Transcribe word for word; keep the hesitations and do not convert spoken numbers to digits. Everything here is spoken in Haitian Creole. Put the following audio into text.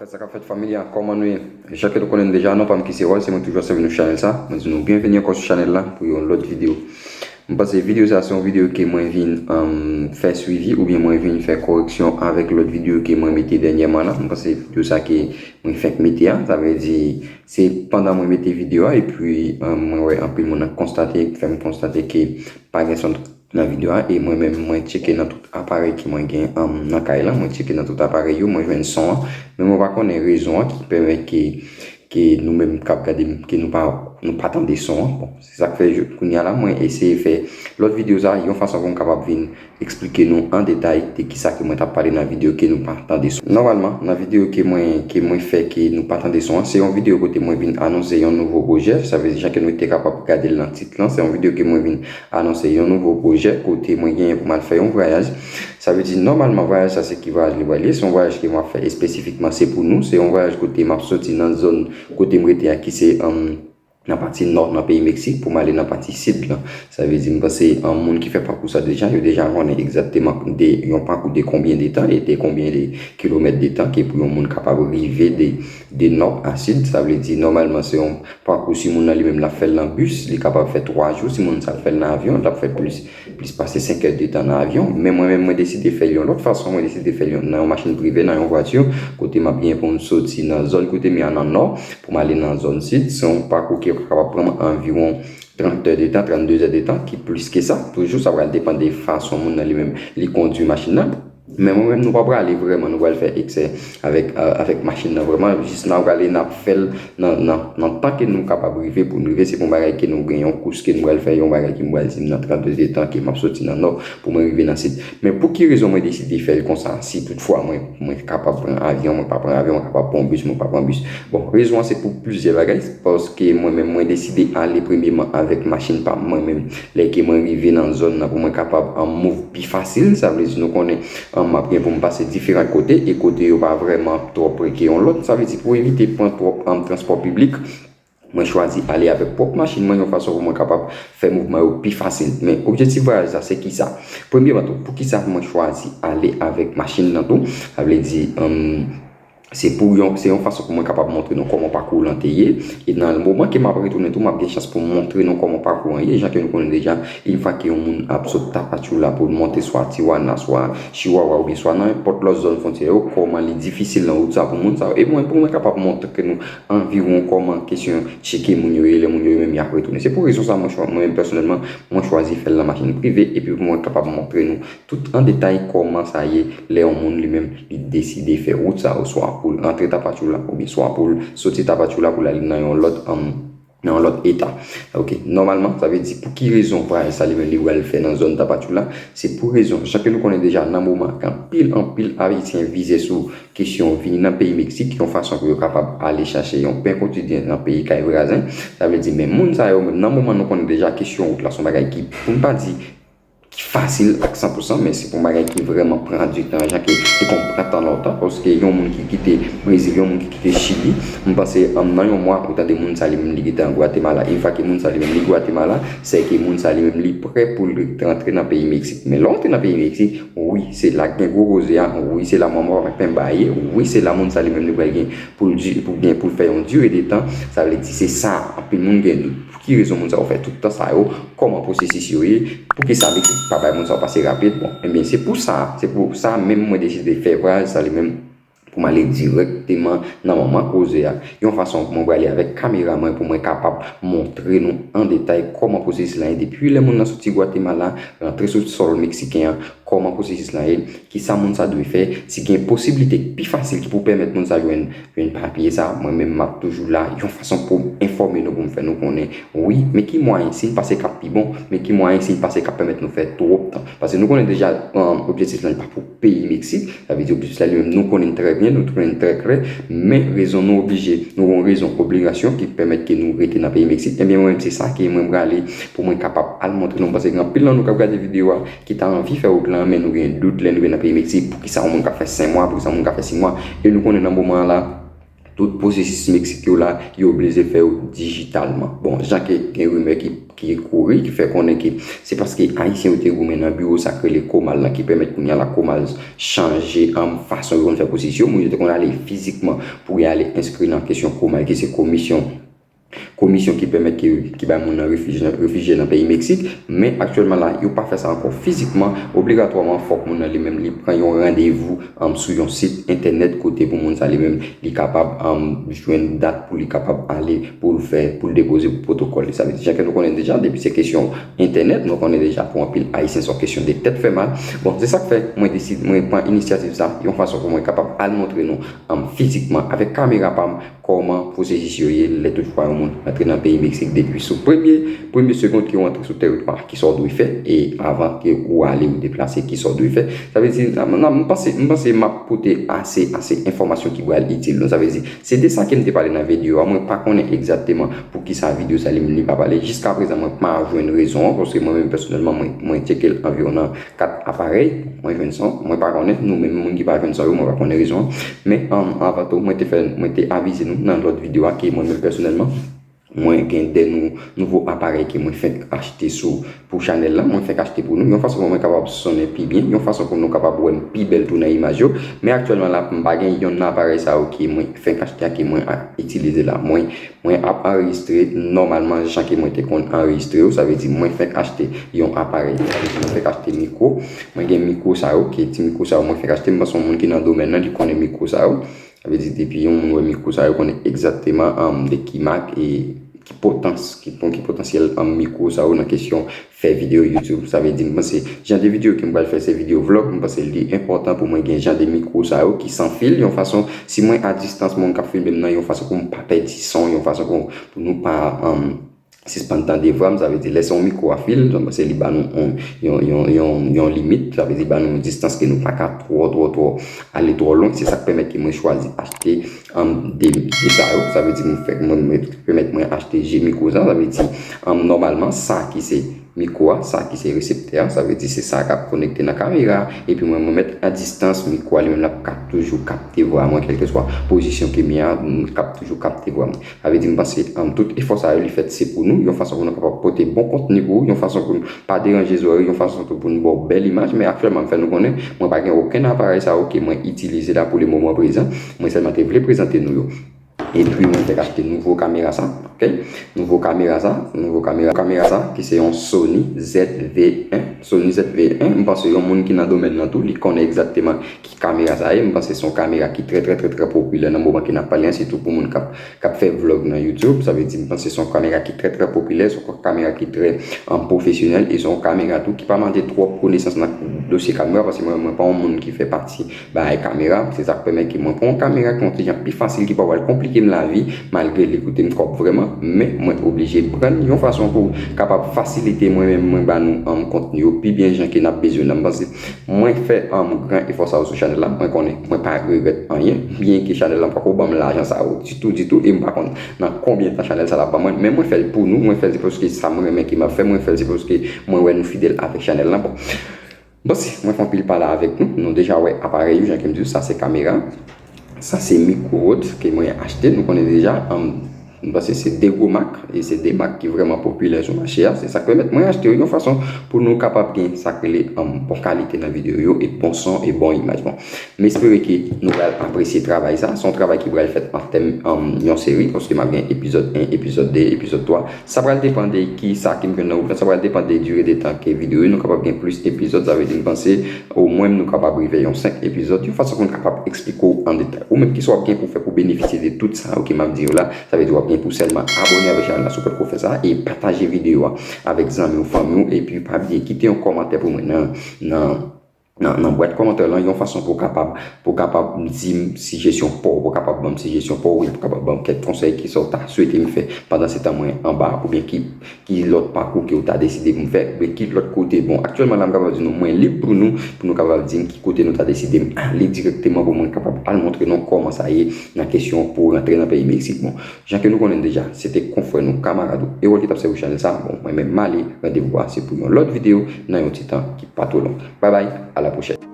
Sa k ap fèt, fanmi a, kòman nou ye? Jan ke nou konnen deja, non pa m ki se Wòl, se mwen toujou ap sèvi nou chanèl sa. Mwen di nou byenveni ankò sou chanèl la pou yon lòt videyo. M panse videyo sa se yon videyo ke mwen vin um, fè swivi oubyen mwen vin fè koreksyon avèk lòt videyo ke mwen mete dènyèman la. M panse videyo sa ke mwen fèk mete a, sa vle di se pandan mwen mete videyo a epi um, mwen wè anpil moun ap konstate, fè m konstate ke pa gen son nan videyo a, e mwen menm mwen tcheke nan tout aparèy ke mwen gen um, nan kay lan, mwen tcheke nan tout aparèy yo, mwen jwenn son an, men mwen pa konnen rezon an ki pèmèt ke ke nou menm k ap gade m, ke nou pa, nou pa tande son an. Bon, se sa k fè kounye a la, mwen eseye fè lòt videyo sa yon fason pou m kapab vin eksplike nou an detay de kisa ke mwen t ap pale nan videyo ke nou pa tande son. Nòmalman, nan videyo ke mwen, ke mwen fè ke nou pa tande son an, se yon videyo kote mwen vin anonse yon nouvo pwojè. Sa vle di, jan ke nou te kapab gade l nan tit lan, se yon videyo ke mwen vin anonse yon nouvo pwojè kote mwen genyen pou m al fè yon vwayaj. Sa vle di, nòmalman, vwayaj sa se ki vwayaj li pral ye? Se yon vwayaj ke m ap fè espesifikman, se pou nou. Se yon vwayaj kote m ap soti nan zòn kote m rete a, ki se um, nan pati nò nan peyi Meksik, pou m ale nan pati sid lan. Sa vle di, m panse um, moun ki fè pakou sa deja, yo deja konnen egzakteman de yon pakou de konbyen de tan e de konbyen de kilomèt de tan ke pou yon moun kapab rive de, de nò a sid. Sa vle di, nòmalman, se yon pakou, si moun nan li menm l ap fè l nan bis, li kapab fè twa jou. Si moun sa ap fè l nan avyon, l ap fè plis plis pase senk è de tan nan avyon, men mwen menm mwen deside fè l yon lòt fason, mwen deside fè l yon, nan yon machin prive, nan yon vwati, kote m ap gen pou m soti nan zòn kote m ye a nan nò, pou m ale nan zòn sid. Se yon pakou ki kapab pran m anviwon trant è de tan, trannde è de tan, ki plis ke sa. Toujou, sa pral depann de fason moun nan li menm li kondwi machin nan. Men mwen menm, nou pa prale vrèman, nou pral fè eksè avèk, a- avèk machin nan vrèman. Jis n a prale, n ap fè l nan, nan, nan tan ke nou kapab rive pou n rive. Se pa yon bagay ke nou gen yon kous ke nou pral fè, yon bagay ke m pral di m nan trannde è de tan ke m ap soti nan nò pou mwen rive nan sid. Men pou ki rezon mwen deside fè l konsa? Si toutfwa mwen, mwen kapab pran avyon, mwen pa pran avyon, mwen kapab pran bis, mwen pa pran bis. Bon, rezon an se pou plizyè bagay. Paske mwen menm, mwen deside ale premyeman avèk machin pa m, mwen menm, lè ke mwen rive nan zòn nan pou mwen kapab an move pi fasil. Sa vle di, nou konnen um, m ap gen pou m pase diferan kote, e kote yo pa vrèman twò pre ke yon lòt. Sa vle di, pou evite pran twòp um, transpò piblik, mwen chwazi ale avèk pwòp machin mwen, yon fason pou mwen kapab fè mouvman yo pi fasil. Men objektif vwayaj sa se kisa? Premyeman tou, poukisa mwen chwazi ale avèk machin nan tou? Sa vle di, um, se pou yon, se yon fason pou mwen kapab montre nou kòman pakou lan te ye. E nan moman ke m ap retounen tou, m ap gen chans pou m montre nou kòman pakou an ye. Jan ke nou konnen deja, yon fwa ke yon moun ap sot Tapachula pou l monte swa Tijuana, swa Chihuahua, oubyen swa nan nenpòt lòt zòn fwontyè yo, kòman li difisil nan wout sa pou moun sa yo. E mwen, pou mwen kapab montre nou anviwon kòman kesyon tcheke moun yo ye, lè moun yo, yo menm y ap retounen. Se pou rezon sa, mwen, mwen menm pèsonèlman, mwen chwazi fè l nan machin prive, epi pou mwen kapab montre nou tout an detay kòman sa ye lè yon moun li menm li deside fè wout sa, oswa pou l rantre Tapachula, oubyen swa pou l soti Tapachula pou l ale nan yon lòt, um, nan yon lòt eta. Ok, nòmalman, sa vle di pou ki rezon vwayaj sa li menm li pral fè nan zòn Tapachula? Se pou rezon, jan ke nou konnen deja nan moman ke anpil, anpil Ayisyen vize sou kesyon vini nan peyi Meksik, yon fason pou yo kapab ale chache yon pen kotidyen nan peyi kay vwazen. Sa vle di, men moun sa yo menm, nan moman nou konnen deja kesyon wout la se yon bagay ki, pou n pa di, ki fasil ak san pou san, men se pou yon bagay ki vrèman pran di tan, jan ke li konn pran tan lontan, paske yon moun ki kite Brezil, yon moun ki kite Chili, m panse, um, nan yon mwa, ou tande moun sa li menm li gentan Gwatemala. Yon fwa ke moun sa li menm li Gwatemala, se ke moun sa li menm li prè pou l rantre nan peyi Meksik. Men lè w rantre nan peyi Meksik, wi, se la k gen gwo koze a, wi, se la manman pen ba ye, wi, se la moun sa li menm li pral gen pou l di, pou gen, pou l fè yon dire de tan, sa vle di se sa, anpil moun gen dout. Pou ki rezon moun sa yo fè tout tan sa yo? Kòman pwosesis yo ye? Poukisa Meksik pa bay moun sa yo pase rapid? Bon, ebyen, se pou sa, se pou sa menm mwen deside fè vwayaj sa li menm pou m ale dirèkteman nan manman koze a. Yon fason pou mwen prale avèk kamera mwen pou mwen kapab montre nou an detay kòman pwosesis la ye depi lè moun nan soti Gwatemala, rantre sou sòl meksiken an, kòman pwosesis la ye, kisa moun sa dwe fè, si gen posiblite pi fasil ki pou pèmèt moun sa jwenn, jwenn papye sa, mwen menm m ap toujou la, yon fason pou m enfòme nou, pou m fè nou konnen. Wi, men ki mwayen, si n pase k ap pi bon, men ki mwayen, si n pase k ap pèmèt nou fè twòp tan. Paske nou konnen deja, um, objektif lan li pa pou peyi Meksik, sa vle di objektif la li menm, nou konnen l trè byen, nou konnen l trè klè, men rezon nou oblije, nou gen yon rezon obligasyon ki pèmèt ke nou rete nan peyi Meksik. Ebyen, mwen menm, se sa ke mwen prale pou mwen kapab al montre nou, paske gen anpil nan nou k ap gade videyo a, ki ta anvi fè wout lan, men nou gen dout lè n rive nan peyi Meksik, poukisa yon moun ka fè senk mwa, poukisa yon moun ka fè sis mwa, e nou konnen nan moman an la, Tout pwosesis Meksik yo la, yo oblije fè yo dijitalman. Bon, jan ke gen rimè ki, ki kouri, ki fè konnen ke se paske Ayisyen yo te goumen nan biwo sa k rele Comal lan, ki pèmèt kounye a la Comal chanje, um, fason yo konn fè pwosesis yo. Moun yo te konn ale fizikman pou y ale enskri nan kesyon Comal, ki se komisyon, komisyon ki pèmèt ke, ki bay moun nan refij, refijye nan peyi Meksik. Men aktyèlman la, yo pa fè sa ankò fizikman. Obligatwaman, fòk moun nan li menm li pran yon randevou, um, sou yon sit entènèt kote pou moun sa li menm li kapab, um, jwenn dat pou li kapab ale, pou l fè, pou l depoze pou pwotokòl li. Sa vle di, jan ke nou konnen deja, depi se kesyon entènèt, nou konnen deja pou anpil Ayisyen se yon kesyon de tèt fè mal. Bon, se sa k fè mwen deside, mwen pran inisyativ sa, yon fason pou mwen kapab al montre nou, um, fizikman, avèk kamera pa m, kòman pwosesis yo ye lè tout fwa yon moun rantre nan peyi Meksik depi sou premye, premye segond ke w antre sou teritwa, kisa w dwe fè, e avan ke ou ale, ou deplase, kisa w dwe fè. Sa vle di, m, m, m panse, m panse m ap pote ase, ase enfòmasyon ki pral itil nou. Sa vle di, se de sa ke m te pale nan videyo a. Mwen pa konnen egzakteman poukisa videyo sa li menm li pa pale. Jiska prezan, mwen pa jwenn rezon an, paske mwen menm pèsonèlman, mwen, mwen tcheke l anviwon nan kat aparèy, mwen jwenn sa. Mwen pa konnen, nou menm moun ki pa jwenn sa yo, mwen pa konnen rezon an. Men, um, avan tou, mwen te fè, mwen te avize nou nan lòt videyo a ke mwen menm pèsonèlman, mwen gen de nou, nouvo aparèy ke mwen fenk achte sou, pou chanèl la, mwen fenk achte pou nou, yon fason pou mwen kapab sonnen pi byen, yon fason pou nou kapab wè m pi bèl tou nan imaj yo. Men aktyèlman la, m pa gen yonn nan aparèy sa yo ke mwen fenk achte a, ke mwen a itilize la. Mwen, mwen ap anrejistre nòmalman jan ke mwen te konn anrejistre yo, sa vle di mwen fenk achte yon aparèy. Sa vle di mwen fenk achte mikwo. Mwen gen mikwo sa yo, ke ti mikwo sa yo mwen fenk achte. M panse yon moun ki nan domèn nan, li konnen mikwo sa yo. Sa vle di, depi yon moun wè mikwo sa yo, konnen egzakteman, um, de ki mak e ki potans, ki pon-, ki potansyèl, um, mikwo sa yo nan kesyon fè videyo YouTube. Sa vle di, m panse, jan de videyo ke m pral fè, se videyo vlog, m panse li enpòtan pou mwen gen jan de mikwo sa yo ki san fil, yon fason, si mwen a distans, moun k ap filme m nan, yon fason pou m pa pèdi son, yon fason pou, pou nou pa, um, sispann tande vwa m, sa vle di lè se yon mikwo a fil, se li ba nou yon, yon, yon, yon, yon limit, sa vle di ba nou yon distans ke nou pa ka twò, twò, twò ale twò lwen. Se sa k pèmèt ke mwen chwazi achte, um, de, de sa yo. Sa vle di mwen fè, mwen, mwen pèmèt mwen achte je mikwo sa. Sa vle di, um, nòmalman, sa ki se mikwo a, sa ki se reseptè a, sa vle di se sa k ap konekte nan kamera, epi mwen, mwen mèt a distans, mikwo a li menm l ap ka toujou kapte vwa mwen, kèlkeswa pozisyon ke m ye a, m k ap toujou kapte vwa mwen. Sa vle di, m panse, um, tout efò sa yo, li fèt se pou nou, yon fason pou nou kapab pote bon kontni pou ou, yon fason pou nou pa deranje zòrèy, yon fason tou pou nou ba w bèl imaj. Men aktyèlman, m fè nou konnen, mwen pa gen okenn aparèy sa yo ke mwen itilize la pou le moman prezan. Mwen sèlman te vle prezante nou yo. Epi, mwen fèk achte nouvo kamera sa, ok? Nouvo kamera sa, nouvo kamera, kamera sa, ki se yon Sony Z V en. Sony Z V en, m panse yon moun ki nan domèn nan tou, li konnen egzakteman ki kamera sa ye. M panse se yon kamera ki trè, trè, trè, trè popilè nan moman ke n ap pale an, sitou pou moun k ap, k ap fè vlog nan YouTube. Sa vle di, m panse se yon kamera ki trè, trè popilè, se yon kamera ki trè, um, pwofesyonèl, e se yon kamera tou ki pa mande twòp konesans nan dosye kamera, paske mwen, mwen pa yon moun ki fè pati bagay kamera. Se sa k pèmèt ke mwen pran yon kamera ki yon ti jan pi fasil, ki pa pral konplike m lavi, malgre li koute m kòb vrèman, men mwen oblije pran l yon fason pou kapab fasilite mwen menm, mwen ba nou, um, kontni yo pi byen jan ke n ap bezwen nan. M panse mwen fè, um, gran efò sa yo sou chanèl la, mwen konnen mwen pa regrèt anyen, byenke chanèl la pako ban m lajan sa yo ditou, ditou, e m pa konn nan konbyen tan chanèl sa la ban mwen, men mwen fè l pou nou, mwen fè l se paske sa mwen renmen ke m ap fè, mwen fè l se paske mwen wè nou fidèl avèk chanèl la. Bon, bon, si mwen fè anpil pale avèk nou, nou deja wè aparèy yo, jan ke m di w, sa se kamera, sa se mikwo ke mwen achte, nou konnen deja, um, m panse se de gwo mak, e se de mak ki vrèman popilè sou mache a. Se sa k pèmèt mwen achte yo yon fason pou nou kapab gen sa k rele, um, bon kalite nan videyo yo, e bon son, e bon imaj. Bon, m espere ke nou pral apresye travay sa. Se yon travay ki pral fèt an tèm, um, yon seri, paske m ap gen epizòd en, epizòd de, epizòd twa. Sa pral depann de ki sa ki m jwenn nan wout lan, sa pral depann de dire de tan ke videyo yo, nou kapab gen plis epizòd, sa vle di m panse omwen nou kapab rive yon senk epizòd, yon fason pou n kapab eksplike w an detay. Ou menm, kisa w ap gen pou fè pou benefisye de tout sa yo ke m ap di yo la, sa vle di w ap gen pou sèlman abòne avèk chanèl la si w potko fè sa, e pataje videyo a avèk zanmi w, fanmi w, epi pa bliye kite yon kòmantè pou mwen nan, nan, nan, nan bwat kòmantè lan, yon fason pou w kapab, pou w kapab di m sijesyon pa w, pou w kapab ban m sijesyon pa w, oubyen pou w kapab ban m kèk konsèy, kisa w ta swete m fè pandan se tan mwen anba, oubyen ki, ki lòt pakou ke w ta deside pou m fè, oubyen ki lòt kote. Bon, aktyèlman la, m kapab di nou, mwen lib pou nou, pou nou kapab di m ki kote nou ta deside m ale dirèkteman pou mwen kapab al montre nou kòman sa ye nan kesyon pou rantre nan peyi Meksik. Bon, jan ke nou konnen deja, se te konfrè nou, kamarad ou, Erol ki t ap sèvi chanèl sa. Bon, mwen menm m ale, randevou a se pou yon lòt videyo nan yon ti tan ki pa twò long. Babay, a la pwochèn.